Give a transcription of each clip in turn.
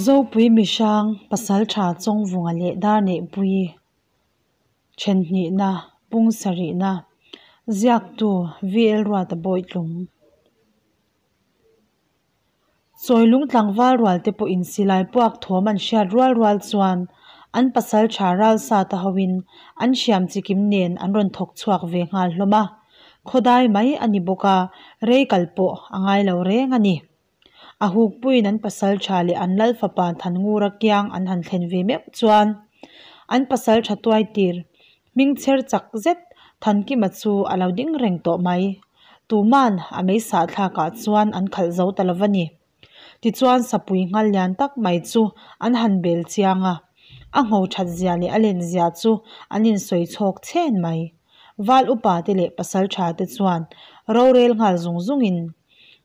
Zopui Mihrang Pasaltha Chawngvunga leh Darneihpuii Thenhnihna, Pung sarihna, Ziaktu VL Ruata Bawitlung. Chawilung tlangval rual te pawhin silai puak thawm an hriat rual rual chuan an pasaltha ralsata hoin an hriam chikim nen an rawn thawk chhuak ve nghal hlawm a, khawdai mai a ni bawk a, rei kal pawh a ngai lo reng a ni. A hukpuiin an pasaltha leh an lal fapa Thanngura kiang an han thlen ve meuh chuan an pasaltha tuaitir Hmingchher chak zet Thankima chu a lo ding reng tawh mai. Tuman a mei sahthlakah chuan an khalh zo ta lo va ni. Tichuan sapui nghal lian tak mai chu an han bel chiang a, a ngho that zia leh a len zia chu an insawi chhawk chhen mai. Val upa te leh pasaltha te chuan rorel nghal zung zungin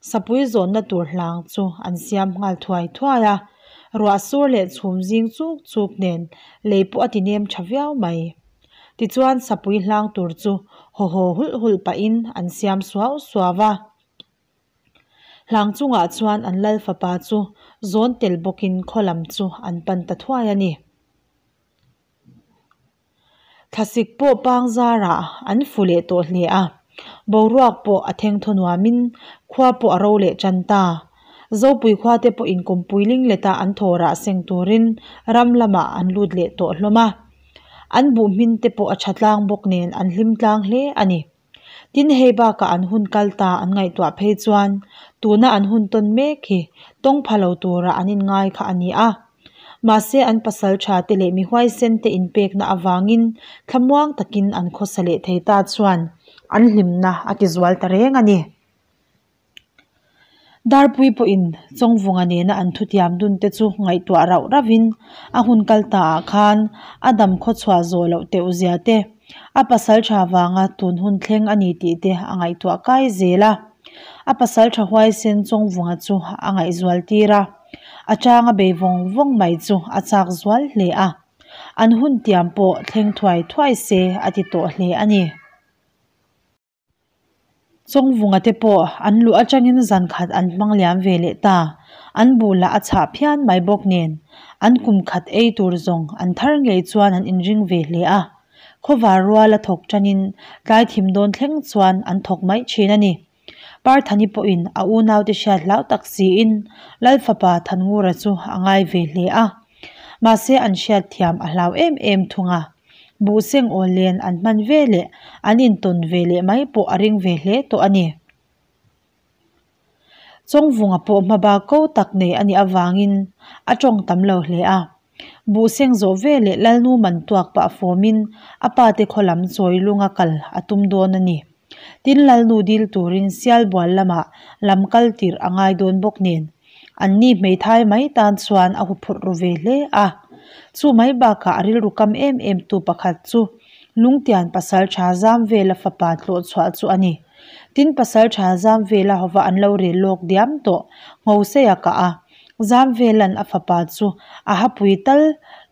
Sapui zawnna tur hlang chu an siam nghal thuai thuai a, ruah sur leh chhum zing chuk chuk nen lei pawh a ti nem tha viau mai. Tichuan sapui hlang tur chu haw haw hulh hulh pahin an siam suau suau a. Hlang chungah chuan an lal fapa chu zawn tel bawkin khaw lam chu an pan ta thuai a ni. Thlasik pawh pang zarah an fu leh tawh hle a, boruak pawh a theng thaw nuamin khua pawh a ro leh tan ta. Zopui khua te pawhin kumpui ling leta an thaw rah seng turin ram lamah an lut leh tawh hlawm a. An buh hmin te pawh a tha tlang bawk nen an hlim tlang hle a ni. Tin, hei bakah an hun kal ta an ngaihtuah phei chuan tuna an hun tawn mek hi tawng pha lo tura an inngai kha a ni a. Mahse, an pasal tha te leh mi huaisen te inpekna avangin thlamuang takin an khawsa leh thei ta chuan an hlimna a tizual ta reng a ni. Darpui pawhin Chawngvunga nena an thutiam dun te chu ngaihtuah rauh rauhin a hun kal ta ah khan a dam khawchhuah zawh loh teuh zia te, a pasal tha vanga tun hun thleng a ni tih te a ngaihtuah kai zel a. A pasal tha huaisen Chawngvunga chu a ngaihzual tir a, a changa bei vawng vawng mai chu a chak zual hle a. An hun tiam pawh thleng thuai thuai se a ti tawh hle a ni. Chawngvunga te pawh an luh atangin zan khat an hmang liam ve leh ta. An buh lah a chhah phian mai bawk nen an kum khat ei tur zawng an thar ngei chuan an inring ve hle a. Khawvar rual a thawk tanin tlai thim dawn thleng chuan an thawk mai thin a ni. Parthani pawhin a unaute hriat hlau tak siin Lalfapa Thanngura chu a ngai ve hle a. Mahse an hriat thiam a hlau em em thung a. Buh seng awl len an hman ve leh an intawn ve leh mai pawh a ring ve hle tawh a ni. Chawngvunga pawh hmaba ko tak nei a nih avangin a tawng tam lo hle a. Buh seng zawh ve leh Lalnu man tuak pah fawmin a pa te khaw lam chawi lunga kal a tum dawn a ni. Tin Lalnu dil turin Sialbual lamah lam kal tirh a ngai dawn bawk nen Anni hmeithai mai tan chuan a huphurh ru ve hle a. Chu mai bakah a rilru kam em em tu pakhat chu Lungtian pasal tha zam vela fapa tlawh chhuah chu a ni. Tin pasal tha zam vela hova an lo rel lawk diam tawh Nghoseia kah a, zam velan a fapa chu a hapui tal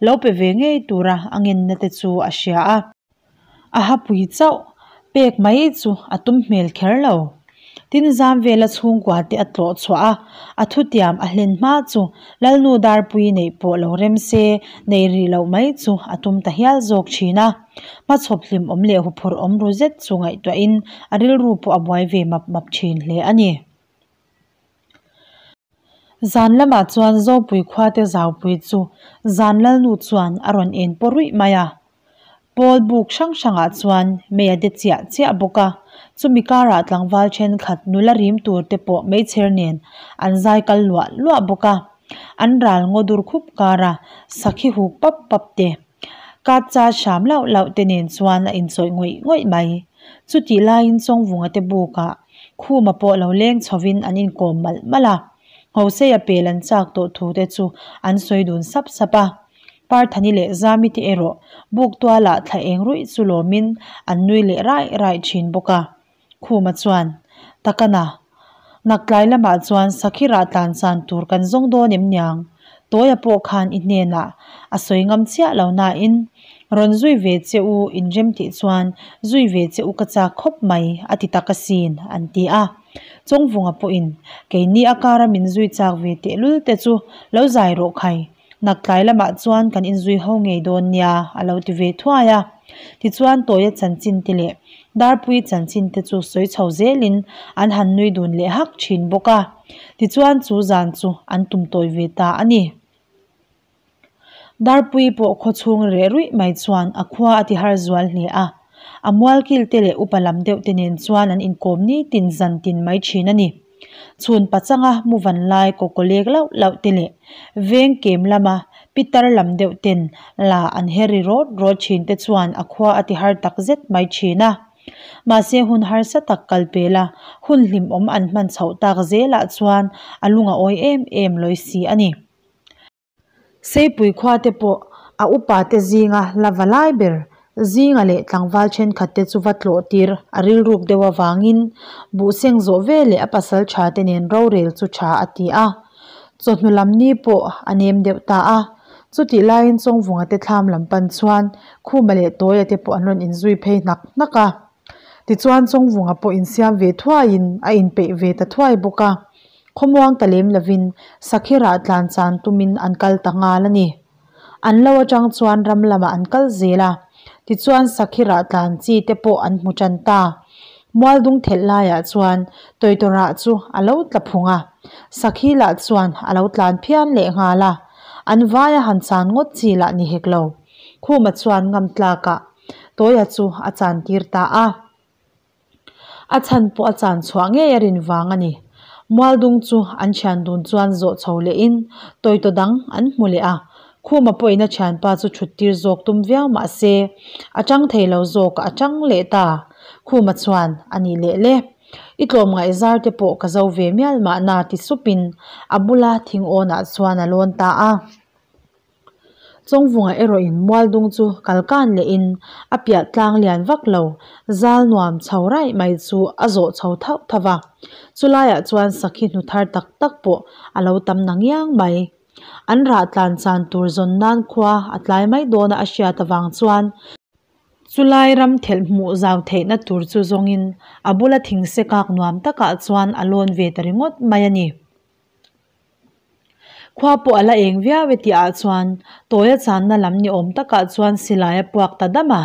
lo pe ve ngei tura a ngenna te chu a hria a. A hapui chauh pek mai chu a tum hmel kher lo. Tin zam vela chhungkua te a tlawh chhuah a, a thutiam a hlen hma chu Lalnu Darpui neih pawh lo rem se nei rih loh mai chu a tum ta hial zawk thin a. Hmachhawp hlim awm leh huphurh awm ru zet chu ngaihtuahin a rilru pawh a buai ve map map thin hle a ni. Zan lamah chuan Zopui khuate zaupui chu zan Lalnu chuan a rawn en paw ruih mai a. Pawl buk hrang hrangah chuan mei a de chiah chiah bawk a, chumi karah tlangval thenkhat nula rim tur te pawh meichher nen an zai kal luah luah bawk a. An ral ngaw dur khup kara sakhi huk pap pap te, kat cha hram lauh lauh te nen chuan a inchawih ngawih ngawih mai. Chutih laiin Chawngvunga te bukah Khuma pawh lo leng chhovin an inkawm malh malh a, Nghoseia pel an chak tawh thu te chu an sawi dun sap sap a. Parthani leh Zami te erawh buk tualah thla eng ruih chu lawmin an nui leh raih raih thin bawk a. Khuma chuan, Takana, naktlai lamah chuan Sakhirah tlan chan tur kan zawng dawn em niang? Tawia pawh khan i hnenah a sawi ngam chiah lo nain Rawn zui ve che u in rem tih chuan zui ve che u ka chak khawp mai a ti tak asin an ti a. Chawngvunga pawhin keini a kara min zui chak ve tehlul te chu lo zai rawh khai. Naktlai lamah chuan kan inzui ho ngei dawn nia a lo ti ve thuai a. Tichuan Tawia chanchin te leh Darpui chanchin te chu sawi chho zelin an han nui dun leh hak thin bawk a. Tichuan chu zan chu an tum tawi ve ta a ni. Darpui pawh khaw chhung reh ruih mai chuan a khua a ti har zual hle a. A mualkil te leh upa lam deuh te nen chuan an inkawm nitin zan tin mai thin a ni. Chhun pachanga mu van lai kawkawlek lauh lauh te leh veng kem lama pitar lam deuh ten la an her ri rawt rawt thin te chuan a khua a ti har tak zet mai thin a. Mahse hun harsa tak kal pel a, hun hlimawm an hman chhoh tak zelah chuan a lung a awi em em lawi si a ni. Seipui khuate pawh a upate zinga la va lai ber zinga leh tlangval thenkhatte chu va tlawh tir a rilruk deuh avangin buhseng zawh veleh a pasal thate nen rorel chu tha a ti a. Chawhnu lam ni pawh a nem deuh ta a. Chutih laiin Chawngvunga te thlam lam pan chuan Khuma leh Tawia te pawh an rawn inzui phei hnak hnak a. Tichuan Chawngvunga pawh insiam ve thuaiin a inpeih ve ta thuai bawk a. Khawmuang ta lem lovin Sakhirah tlan chan tumin an kal ta nghal a ni. An lo atang chuan ram lamah an kal zel a, tichuan Sakhirah tlan chi te pawh an hmu tan ta. Mualdung thelh laiah chuan Tawitawrah chu a lo tla phung a, Sakhi lah chuan a lo tlan phian leh nghal a, an vaia han chan ngawt chi lah ni hek lo. Khuma chuan ngam tlakah Tawia chu a chan tir ta a. A chhan pawh a chan chhuah ngei a rin vang a ni. Mualdung chu an thian dun chuan zawh chho lehin tawitaw dang an hmu leh a. Khuma pawhin a thianpa chu thut tir zawk tum viau mah se a tang thei lo zawk a tang leh ta. Khuma chuan a nih leh le. I tlawmngaih zar te pawh ka zo ve mial mahna ti supin a bula thing awnah chuan a lawn ta a. Chawngvunga erawhin Mualdung chu kalkan lehin a piah tlang lian vak lo, zal nuam chho raih mai chu a zawh chho thauh thauh va. Chulaiah chuan sakhi hnu thar tak tak pawh a lo tam na ngiang mai. An rah tlan chan tur zawn nan khua a tlai mai dawna a hriat avang chuan chulai ram thelh hmuh zau theihna tur chu zawngin a bula thingse kak nuam takah chuan a lawn ve ta ringawt mai a ni. Khua pawh a la eng viau e tih ah chuan Tawia channa lam ni awm takah chuan silai a puak ta dam a.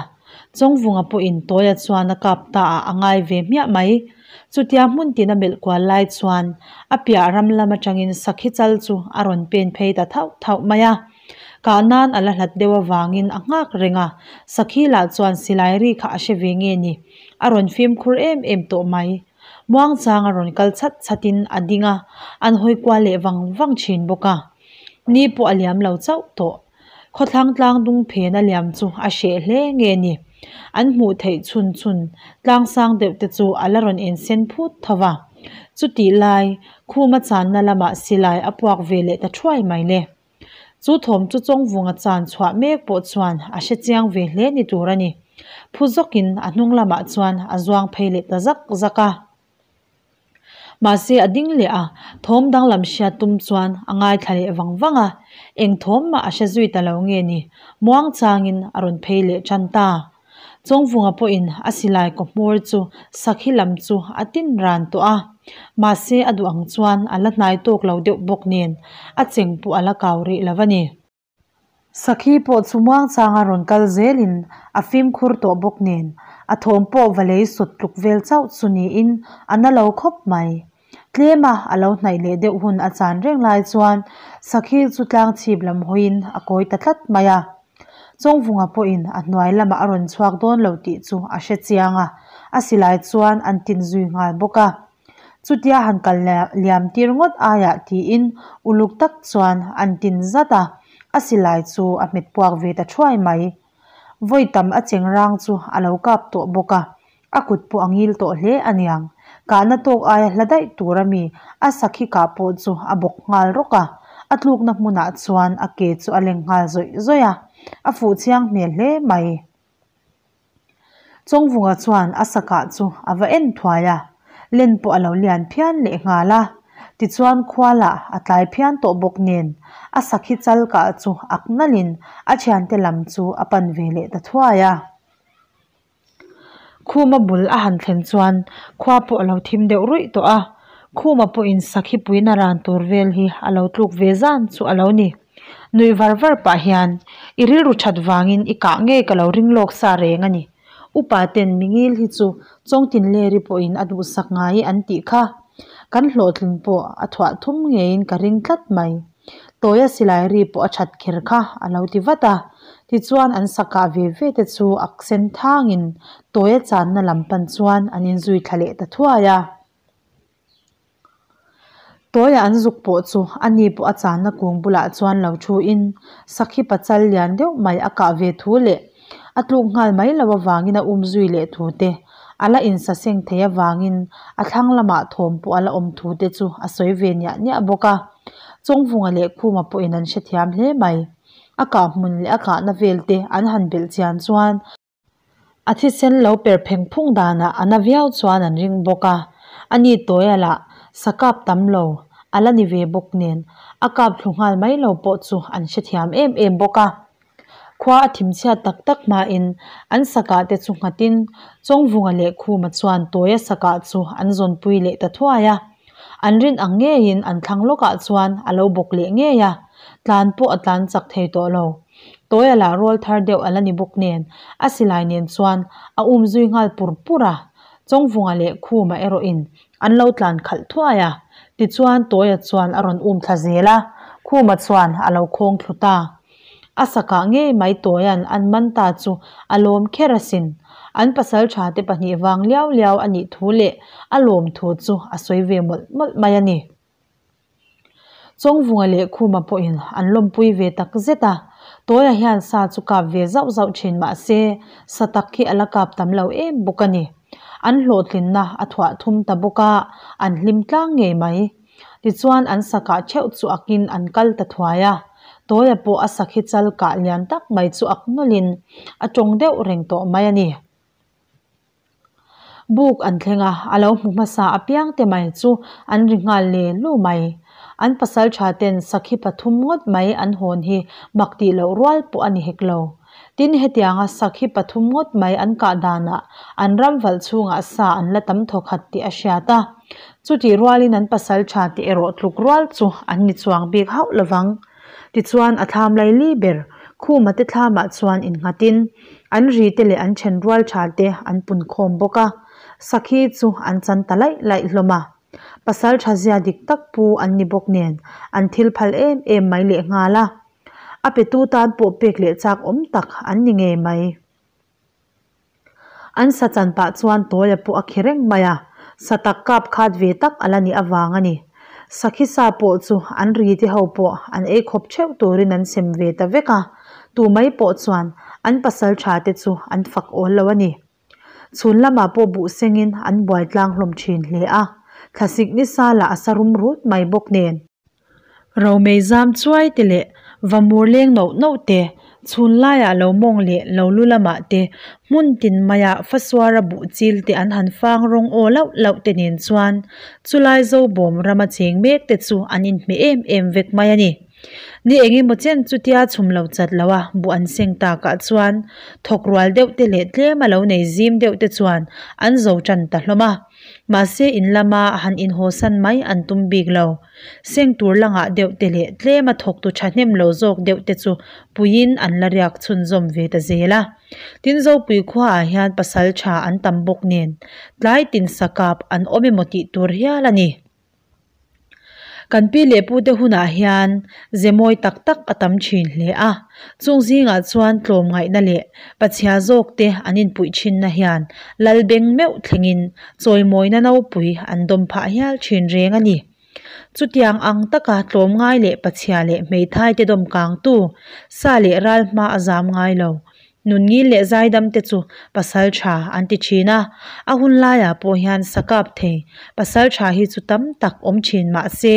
Chawngvunga pawhin Tawia chuan a kap ta ah a ngai ve hmiah mai. Chutia hmun tin a melh kual lai chuan a piah ram lam atangin sakhi chal chu a rawn pen phei ta thauh thauh mai a. Kah nan a la hlat deuh avangin a nghak reng a, sakhi lah chuan silai ri kha a hre ve nge ni, a rawn fimkhur em em tawh mai. Muangchang a rawn kal chhat chhatin a ding a, an hawi kual leh vang vang thin bawk a. Ni pawh a liam lo chauh tawh. Khawthlang tlang dung phen a liam chu a hreh hle nge ni. An hmuh theih chhun chhun tlang sang deuh te chu a la rawn en sen phut tho va. Chutih lai, khuma channa lamah silai a puak ve leh ta thuai mai le. Chu thawm chu Chawngvunga chan chhuah mek pawh chuan a hre chiang ve hle ni tur a ni. Phu zawkin a hnung lamah chuan a zuang phei leh ta zak zak a. Mahse a ding leh a, thawm danglam hriat tum chuan a ngaithla leh vang vang a. Eng thawm mah a hre zui ta lo nge ni, muangchangin a rawn phei leh tan ta. Chawngvunga pawhin a silai kaw hmawr chu sakhi lam chu a tin ran tawh a, mahse a duh ang chuan a la hnai tawk lo deuh bawk nen a cheng pawh a la kau rih lo a ni. Sakhi pawh chu muangchanga rawn kal zelin a fimkhur tawh bawk nen a thawm pawh va lei sawt tluk vel chauh chu niin a na lo khawp mai. Tlema a lo hnaih leh deuh hun a chan reng lai chuan sakhi chu tlang chhip lam hawiin a kawi ta tlat mai a. Chawngvunga pawhin a hnuai lamah a rawn chhuak dawn lo tih chu a hre chiang a, a silai chuan an tin zui nghal bawk a. Chutia han kal liam tir ngawt aiah tiin uluk tak chuan an tin zat a, a silai chu a hmet puak ve ta thuai mai. Vawi tam a cheng rang chu a lo kap tawh bawk a, a kut pawh a ngil tawh hle a niang. Kahna tawk aia hla daih tur a mi a sakhi kah pawh chu a bawk nghal rawk a, a tlukna hmunah chuan a ke chu a leng nghal zawih zawih a, a fuh chiang hmel hle mai. Chawngvunga chuan a sakah chu a va en thuai a, len pawh a lo lian phian leh nghal a. Tichuan khua lah a tlai phian tawh bawk nen a sakhi chal kah chu ak nalhin a thiante lam chu a pan ve leh ta thuai a. Khuma bul a han thlen chuan khua pawh a lo thim deuh ruih tawh a, Khuma pawhin sakhi puina ran tur vel hi a lo tluk ve zan chu a lo ni. Nuih var var pah hian, I rilru that vangin i kah ngei ka lo ring lawk sa reng a ni. Upa ten mingil hi chu Chawngtinleri pawhin a duhsak ngai an tih kha. Kan hlawhtlin pawh a thuah thum ngeiin ka ring tlat mai. Tawia silai ri pawh a that kher kha a lo ti vat a. Tichuan an sakah ve ve te chu ak sen thangin Tawia channa lam pan chuan an inzui thla leh ta thuai a. Tawia an zuk pawh chu a ni pawh a channa kung bulah chuan lo thu in sakhi pachal lian deuh mai a kah ve thu leh a tluk nghal mai lo avangin a um zui leh thu te a la insaseng thei avangin a thlang lamah thawm pawh a la awm thu te chu a sawi ve niah niah bawk a. Chawngvunga leh Khuma pawhin an hrethiam hle mai. A kah hmun leh a kahna vel te an han belh chian chuan A thisen lo per pheng phung danah a na viau chuan an ring bawk a, a ni tawia lah sa kap tam lo a la ni ve bawk nen a kap thlu nghal mai lo pawh chu an hrethiam em em bawk a. Khua a thimchhiat tak tak hmain an sakah te chu nghatin Chawngvunga leh Khuma chuan tawia sakah chu an zawnpui leh ta thuai a. An rin ang ngeiin an thlang lawkah chuan a lo bawk leh ngei a, tlan pawh a tlan chak thei tawh lo. Tawia lah rawl thar deuh a la ni bawk nen, a silai nen chuan a um zui nghal pur pur a, Chawngvunga leh Khuma erawhin an lo tlan khalh thuai a, tichuan Tawia chuan a rawn um thla zel a, Khuma chuan a lo khawng thlu ta. A sakah ngei mai Tawia'n an man ta chu a lawm kher asin. An pasaltha te pahnih vang liau liau a nih thu leh a lawm thu chu a sawi ve mawlh mawlh mai a ni. Chawngvunga leh Khuma pawhin an lawmpui ve tak zet a, Tawia hian sa chu kap ve zauh zauh thin mah se sa tak hi a la kap tam lo em bawk a ni. An hlawhtlinna a thuah thum ta bawk a, an hlim tlang ngei mai. Tichuan an sakah theuh chu akin an kal ta thuai a, Tawia pawh a sakhi chal kah lian tak mai chu ak nawlhin a tawng deuh reng tawh mai a ni. Buk an thleng a, a lo hmu hmasa apiang te mai chu an ri nghal le lu mai. An pasaltha ten sakhi pathum ngawt mai an hawn hi mak tih loh rual pawh a ni hek lo. Tin, hetianga sakhi pathum ngawt mai an kah danah an ram valh chhungah sa an la tam thaw khat tih a hriat a. Chutih rualin an pasaltha te erawh tluk rual chu an ni chuang bik hauh lovang. Tichuan a thlam laili ber Khuma te thlamah chuan innghatin an ri te leh an then rual tha te an pun khawm bawk a, sakhi chu an chan ta laih laih hlawm a. Pasaltha zia dik tak pu an ni bawk nen an thil phal em em mai lehnghal a. A petu tan pawh pek leh chak awm tak an ni ngei mai. An sa chan pah chuan Tawia pawh a khi reng mai a, sa tak kap khat ve tak a la nih avang a ni. Sakhi sa pawh chu an ri te ho pawh an ei khawp theuh turin an sem ve ta vek a, tu mai pawh chuan an pasal tha te chu an fak awl lo a ni. Chhun lamah pawh buh sengin an buai tlang hlawm thin hle a, thlasik ni sa lah a sa rum rut mai bawk nen. Romei zam chuai te leh vamur leng noh noh te, chhun laiah lo mawng leh lo lu lamah te, hmun tin maiah fasuara buh chil te an han fang rawng aw lauh lauh te nen chuan chulai Zobawm rama cheng mek te chu an inhmeh em em vek mai a ni. Ni eng emaw chen chutia chhum lo chat lo a buh an seng takah chuan thawk rual deuh te leh tlem a lo nei zim deuh te chuan an zo tan ta hlawm a. Mahse in lama han inhawsan mai an tum bik lo. Seng tur langah deuh te leh tlem a thawktu thahnem lo zawk deuh te chu puiin an la riak chhunzawm ve ta zel a. Tin Zopui khuaah hian pasal tha an tam bawk nen tlai tin sakap an awm emaw tih tur hial a ni. Kan pi leh pute hunah hian ze mawi tak tak a tam thin hle a, chung zingah chuan tlawmngaihna leh pachhia zawkte an inpuih thinna hian Lalbeng meuh thlengin chawimawina nopui an dawm phah hial thin reng a ni. Chutiang ang taka tlawmngai leh pachhia leh hmeithaite dawm kangtu sa leh ral hma a zam ngai lo. Nunngil leh zaidam te chu pasal tha an ti thin a, a hun laiah pawh hian sa kap thei pasal tha hi chu tam tak awm thin mah se,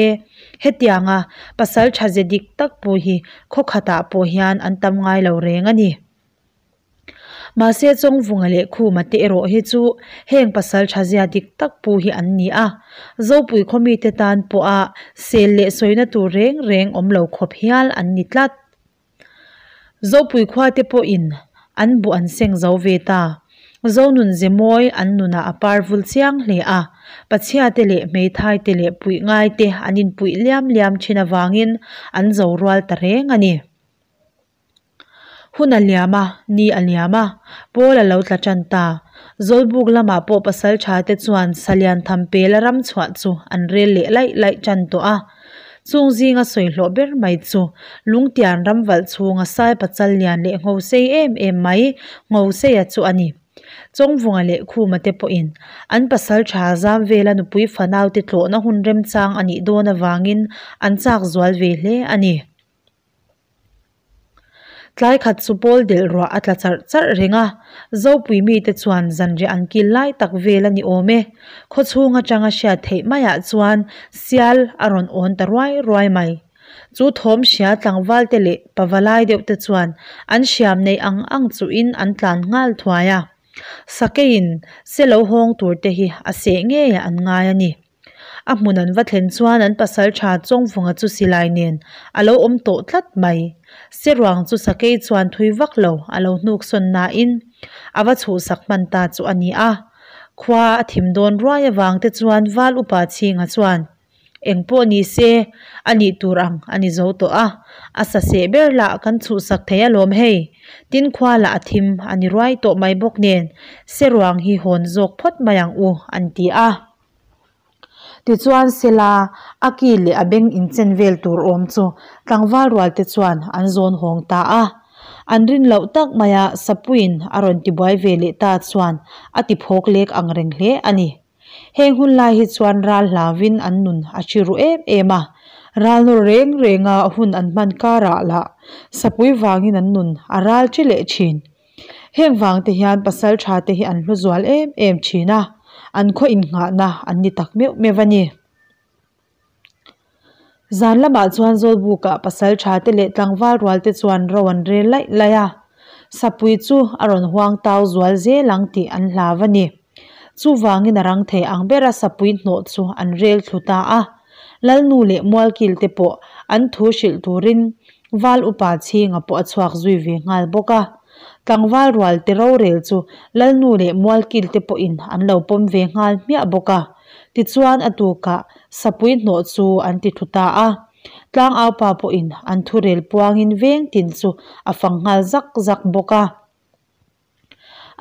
hetianga pasal tha ze dik tak pawh hi khaw khatah pawh hian an tam ngai lo reng a ni. Mahse Chawngvunga leh Khuma te erawh hi chu heng pasaltha zia dik tak pu hi an ni a, Zopui khaw mite tan pawha sel leh sawina tur reng reng awm lo khawp hial an ni tlat. Zopui khua te pawhin an buh an seng zo ve ta. Zonun ze mawi an nunah a par vul chiang hle a, pachhia te leh hmeithai te leh puih ngai te an inpuih liam liam thin avangin an zo rual ta reng a ni. Hun a liam a, ni a liam a, pawl a lo tla tan ta. Zawlbuk lamah pawh pasaltha te chuan salian tham pela ram chhuah chu an rel leh laih laih tan tawh a. Chung zinga sawi hlawh ber mai chu Lungtian ram valh chhunga sai pachal lian leh nghosei em em mai Nghoseia chu a ni. Chawngvunga leh Khuma te pawhin an pasaltha zam vela nupui fanaute tlawhna hun remchang a nih dawn avangin an chak zual ve hle a ni. Tlai khat chu pawl delh ruah a tla charh charh reng a, Zopui mite chuan zanriah an kil lai tak vel a ni awm e. Khaw chhung atanga hriat theih maiah chuan sial a rawn awn ta ruai ruai mai. Chu thawm hria tlangval te leh pavalai deuh te chuan an hriam neih ang ang chuhin an tlan nghal thuai a. Sakeiin se lo hawng tur te hi a seh ngei an ngai a ni. A hmun an va thlen chuan an pasal tha Chawngvunga chu silai nen a lo awm tawh tlat mai. Seruang chu sakei chuan thui vak lo a lo hnuk sawn nain a va chhuhsak hman ta chu a ni a. Khua a thim dawn ruai avang te chuan Val Upa Chhinga chuan eng pawh ni se a nih tur ang a ni zo tawh a, a sa seh ber lah kan chhuhsak thei alawm hei. Tin khua lah a thim a ni ruai tawh mai bawk nen Seruang hi hawn zawk phawt mai ang u an ti a. Tichuan Sela, a ki leh a beng inchen vel tur awm chu tlangval rualte chuan an zawn hawng ta a. An rin loh tak maia Sapuiin a rawn tibuai ve leh ta chuan a ti phawk lek ang reng hle a ni. Heng hun lai hi chuan ral hlauvin an nun a thi ru em em a. Ral nawr reng renga hun an hman karah lah Sapui vangin an nun a ral thi leh thin. Heng vang te hian pasal tha te hi an hlu zual em em thin a, an khaw innghahna an ni tak meuh meuh a ni. Zan lamah chuan Zawlbukah pasal tha te leh tlangval rual te chuan ro an rel laih laih a, sapui chu a rawn huang tau zual zel ang tih an hlau a ni. Chuvangin a rang thei ang bera sapui hnawh chu an rel thlu ta a, Lalnu leh Mualkil te pawh an thu hrilh turin Val upa chhinga pawh a chhuak zui ve nghal bawk a. Tlangval rual te rorel chu Lalnu leh Mualkil te pawhin an lo pawm ve nghal hmiah bawk a. Tichuan a tukah sapui hnawh chu an ti thu ta a. Tlangaupa pawhin an thurel puangin veng tin chu a fang nghal zak zak bawk a.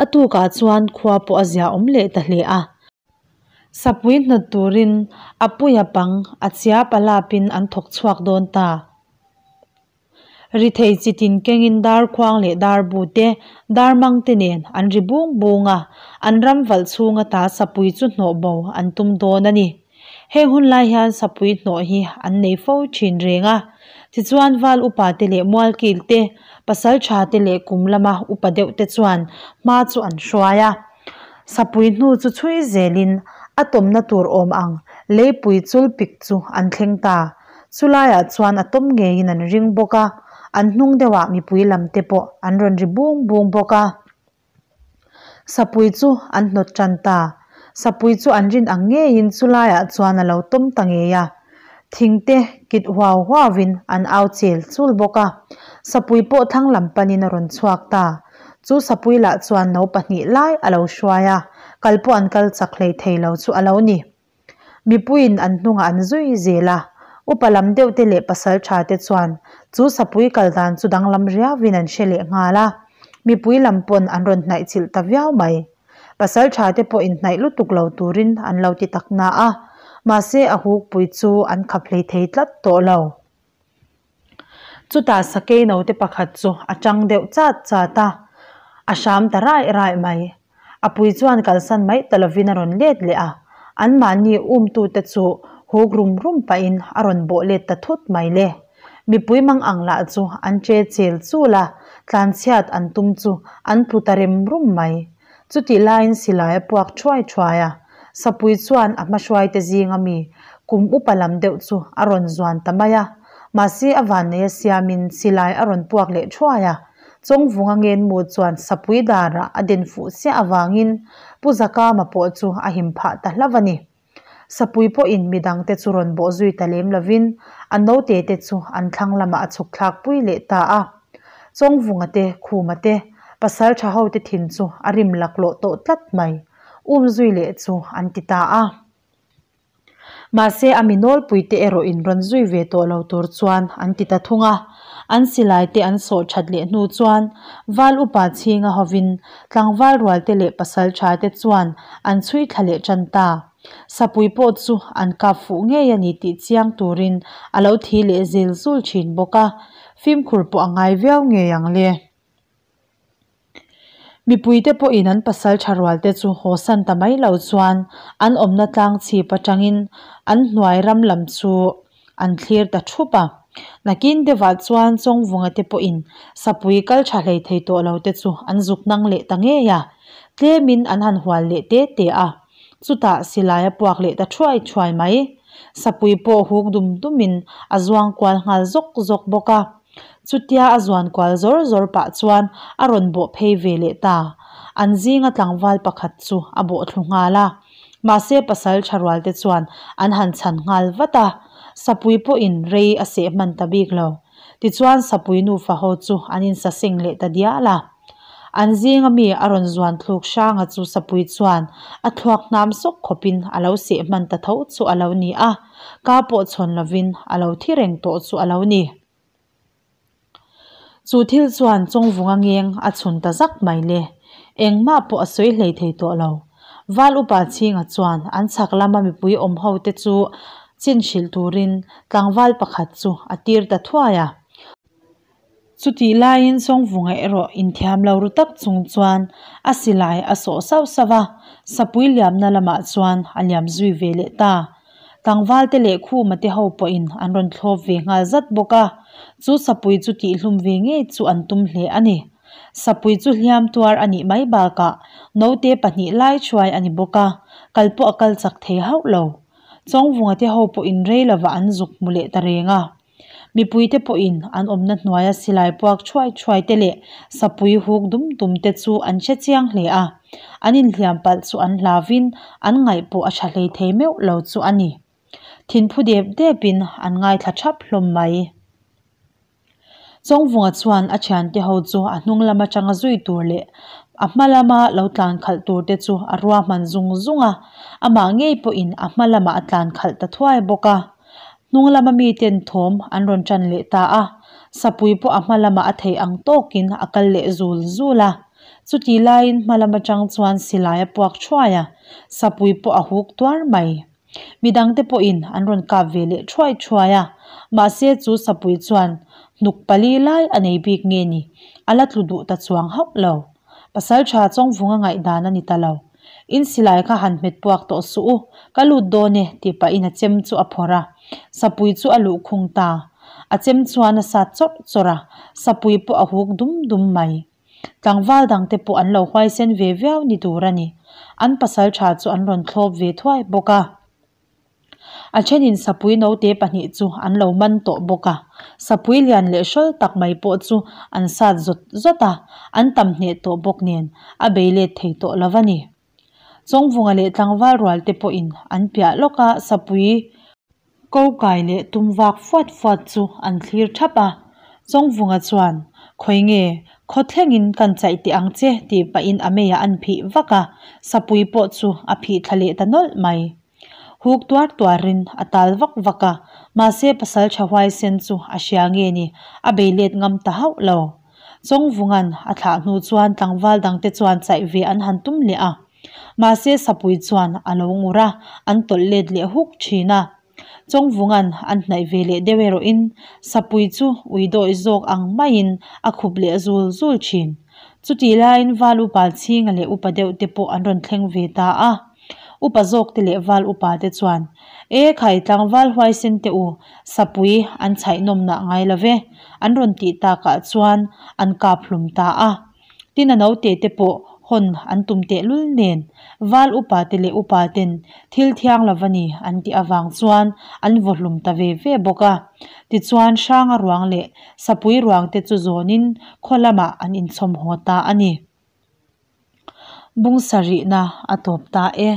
A tukah chuan khua pawh a zia awm leh ta hle a. Sapui hnawt turin a puia pang a chia palapin an thawk chhuak dawn ta. Ri thei chi tin kengin dar khuang leh dar bu te, dar mang te nen an ri bung bung a, an ram valh chhung ata sapui chu hnawh bo an tum dawn a ni. Heng hun lai hian sapui hnawh hi an nei fo thin reng a, tichuan val upa te leh mualkil te, pasal tha te leh kum lama upa deuh te chuan hma chu an hruai a. Sapui hnu chu chhui zelin a tawmna tur awm ang leipui chul pik chu an thleng ta. Chulaiah chuan a tawm ngeiin an ring bawk a, an hnung deuhah mipui lam te pawh an rawn ri bung bung bawk a. Sapui chu an hnawt tan ta. Sapui chu an rin ang ngeiin chulaiah chuan a lo tawm ta ngei a. Thingte kit huau huauin an au chel chul bawk a. Sapui pawh thlang lam panin a rawn chhuak ta. Chu sapui lah chuan no pahnih lai a lo hruai a, kal pawh an kal chak hlei thei lo chu a lo ni. Mipuiin an hnungah an zui zel a, upa lam deuh te leh pasal tha te chuan chu sapui kal dan chu danglam riauin an hre leh nghal a, mipui lam pawn an rawn hnaih chilh ta viau mai. Pasal tha te pawh inhnaih lutuk lo turin an lo ti tak na a, mahse a hukpui chu an khap hlei thei tlat tawh lo. Chutah sakei naute pakhat chu a tang deuh chat chat a, a hram ta raih raih mai. A pui chuan kalsan mai ta lovin a rawn let leh a, anmahni umtute chu huk rum rum pahin a rawn bawh let ta thut mai le. Mipui mang ang lah chu an che chel chul a, tlanchhiat an tum chu an tlu ta rem rum mai. Chutih laiin silai a puak thuai thuai a, Sapui chuan a hmahruaite zinga mi kum upa lam deuh chu a rawn zuan ta mai a, mahse a vanneia siamin silai a rawn puak leh thuai a. Chawngvunga ngenmu chuan sapui darah a den fuh siah avangin Pu Zakama pawh chu a him phah ta hlauh a ni. Sapui pawhin midangte chu rawn bawh zui ta lem lovin a naute te chu an thlang lamah a chhuk thlak pui leh ta a. Chawngvunga te, Khuma te, pasaltha hote thin chu a rim laklawh tawh tlat mai. Um zui leh chu an ti ta a. Mahse a mi nawlpuite erawh in rawn zui ve tawh lo tur chuan an ti ta thung a. An silai te an sawh that leh hnu chuan Val upa chhinga hovin tlangval rualte leh pasal tha te chuan an chhui thla leh tan ta. Sapui pawh chu an kap fuh ngei a ni tih chiang turin a lo thi leh zel zul thin bawk a, fimkhur pawh a ngai viau ngei ang le. Mipuite pawhin an pasal tha rualte chu haw san ta mai lo chuan an awmna tlang chhip atangin an hnuai ram lam chu an thlir ta thup a. Nakin deuhah chuan Chawngvunga te pawhin sapui kal tha hlei thei tawh lo te chu an zuk nang leh ta ngei a, tlemin an han hual leh te te a. Chutah silai a puak leh ta thuai thuai mai. Sapui pawh huk dum dumin a zuang kual nghal zawk zawk bawk a. Chutia a zuan kual zawr zawr pah chuan a rawn bawh phei ve leh ta. An zinga tlangval pakhat chu a bawh thlu nghal a. Mahse pasal tha rual te chuan an han chhan nghal vat a. Sapui pawhin rei a seh hman ta bik lo. Tichuan sapui nufa ho chu an insaseng leh ta dial a. An zinga mi a rawn zuan thluk hranga chu sapui chuan a thluak hnam sawk khawpin a lo seh hman ta tho chu a lo ni a. Ka pawh chhawn lovin a lo thi reng tawh chu a lo ni. Chu thil chuan Chawngvunga ngeng a chhun ta zak mai le. Engmah pawh a sawi hlei thei tawh lo. Val upa chhinga chuan an chhak lama mipui awm ho te chu chin hrilh turin tlangval pakhat chu a tir ta thuai a. Chutih laiin Chawngvunga erawh inthiam lo ru tak chung chuan a silai a sawh sauh sauh a, sapui liamna lamah chuan a liam zui ve leh ta. Tlangval te leh Khuma te ho pawhin an rawn thlawp ve nghal zat bawk a, chu sapui chu tihhlum ve ngei chu an tum hle a ni. Sapui chu hliam tuar a nih mai bakah naute pahnih lai hruai a ni bawk a, kal pawh a kal chak thei hauh lo. Chawngvunga te ho pawhin rei lovah an zuk hmu leh ta reng a. Mipuite pawhin an awmna hnuaia silai puak thuai thuai te leh sapui huk dum dum te chu an hre chiang hle a, an inhliam palh chu an hlauvin an ngaih pawh a tha hlei thei meuh lo chu a ni. Thinphu dep depin an ngaithla thap hlawm mai. Chawngvunga chuan a thiante ho chu a hnung lam atanga zui tur leh a hma lama lo tlan khalh tur te chu a ruahman zung zung a, amah ngei pawhin a hma lamah a tlan khalh ta thuai bawk a. Hnung lama miten thawm an rawn tan leh ta a, sapui pawh a hma lamah a theih ang tawkin a kal leh zul zul a. Chutih laiin hma lam atang chuan silai a puak thuai a, sapui pawh a huk tuar mai. Midangte pawhin an rawn kap ve leh thuai thuai a, mahse chu sapui chuan hnuk pali lai a nei bik nge ni, a la tlu duh ta chuang hauh lo. Pasaltha Chawngvunga ngaihdan a ni ta lo. In silai kha han hmet puak tawh suh u, ka lut dawn e tih pahin a chem chu a phawrh a, sapui chu a luh khung ta. A chem chuan a sat chawrh chawrh a, sapui pawh a huk dum dum mai. Tlangval dangte pawh an lo huaisen ve viau ni tur a ni. An pasal tha chu an rawn thlawp ve thuai bawk a. A thenin sapui note pahnih chu an lo man tawh bawk a, sapui lian leh hrawl tak mai pawh chu an sat zawt zawt a, an tam hneh tawh bawk nen a bei let thei tawh lo a ni. Chawngvunga leh tlangval rual te pawhin an piah lawk a, sapui ko kai leh tum vak fuat fuat chu an thlir thap a. Chawngvunga chuan, Khawi nge, khaw thlengin kan chaih teh ang che tih pahin a meiah an phih vak a, sapui pawh chu a phih thla leh ta nawlh mai. Huk tuar tuarin a tal vak vak a, mahse pasal tha huaisen chu a hria nge ni, a bei let ngam ta hauh lo. Chawngvunga'n a thlah hnu chuan tlangval dangte chuan chaih ve an han tum leh a, mahse sapui chuan a lo ngur a, an tawlh let leh huk thin a. Chawngvunga'n an hnaih ve leh deuh erawhin sapui chu ui dawih zawk ang maiin a khup leh zul zul thin. Chutih laiin val upa chhinga leh upa deuh te pawh an rawn thleng ve ta a. Upa zawkte leh val upa te chuan, E khai tlangval huaisen te u, sapui an chhaih nawmnah ngai lo ve, an rawn tih takah chuan an kap hlum ta a. Tin a naute te pawh Hawn an tum tehlul nen Val upa te leh upa ten thil thiang lo va ni an tih avang chuan an vaw hlum ta ve ve bawk a. Tichuan Hranga ruang leh Sapui ruang te chu zawnin khaw lamah an inchhawm haw ta a ni. Bung sarihna a tawp ta e.